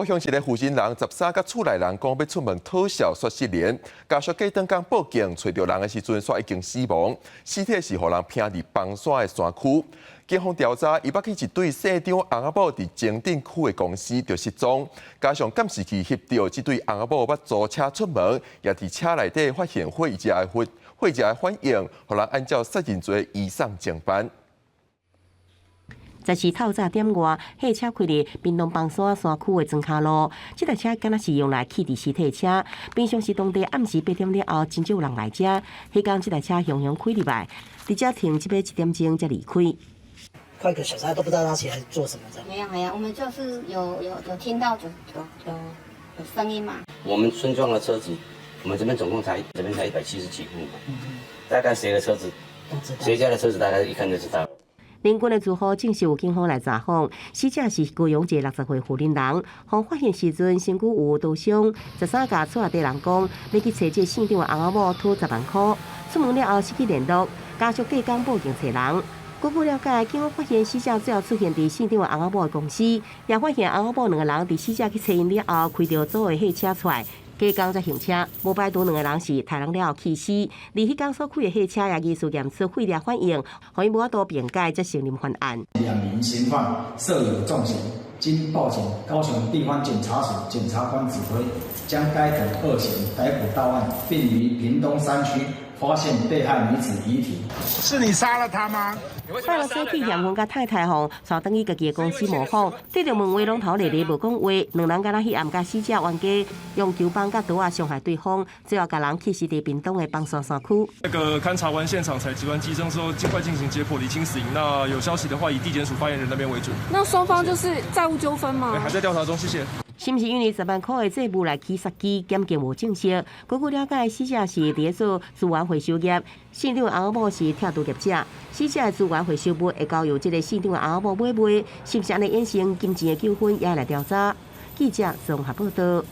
高雄一个負心人13佮厝內人講欲出門討數，煞失聯，家屬隔轉工報警，揣著人的時陣，煞已經死亡，屍體是予人拚佇枋山的山區。警方調查，伊捌去一對姓張翁仔某佇前鎮區的公司就失蹤，加上監視器翕著這對翁仔某捌租車出門，也佇車內底發現血跡的反應，予人按照殺人罪移送偵辦。 14透早點外，貨車開佇屏東枋山山區的莊跤路，這台車敢若是用來棄置屍體的車。平常時當地暗時8點了後，真少有人來遮。彼工這台車雄雄開入來，佇遮停這欲1點鐘才離開。快一個小時，都不知道他起來做什麼。沒有沒有，我們就是有聽到有聲音嘛。我們村莊的車子，我們這邊總共才這邊才170幾戶嘛，大概誰的車子，誰家的車子，大概一看就知道。鄰近的住戶證實有警方來查訪，死者是高雄一个60歲婦人人，予發現時陣身軀有刀傷，13共厝內底人講，欲去揣這姓張的翁仔某討10萬箍，出門了後失去聯絡，家屬隔工報警揣人。根據了解，警方發現死者最後出現佇姓張的翁仔某的公司，也發現翁仔某兩个人佇死者去揣𪜶了後，開著租的貨車出來，隔工才還車，無排除兩个人是刣人了後棄屍。而彼工所開的貨車也疑似驗出血液反應，予𪜶無法度辯解，才承認犯案。兩名嫌犯涉有重嫌，經報請高雄地方檢察署檢察官指揮，將該等惡嫌逮捕到案，並於屏東山區發現被害女子遺體。是你殺了他嗎？拜六早起，嫌犯佮太太吼，帶轉去家己的公司模仿，對著問話攏頭咧咧無講話，兩人敢若彼暗共死者冤家，用球棒佮刀仔傷害對方，最後共人棄屍佇屏東的枋山山區。那個勘查完現場，採集完跡證之後，盡快進行解剖，釐清死因。那有消息的話，以地檢署發言人那邊為準。那雙方就是債務糾紛嗎？還在調查中，謝謝。是毋是因為10萬箍的債務來起殺機？檢警無證實。根據了解，死者是佇咧做資源回收業，姓張翁仔某是拆除業者。死者的資源回收物會交由這个姓張的翁仔某買賣，是毋是按呢衍生金錢的糾紛，也來調查。記者綜合報道。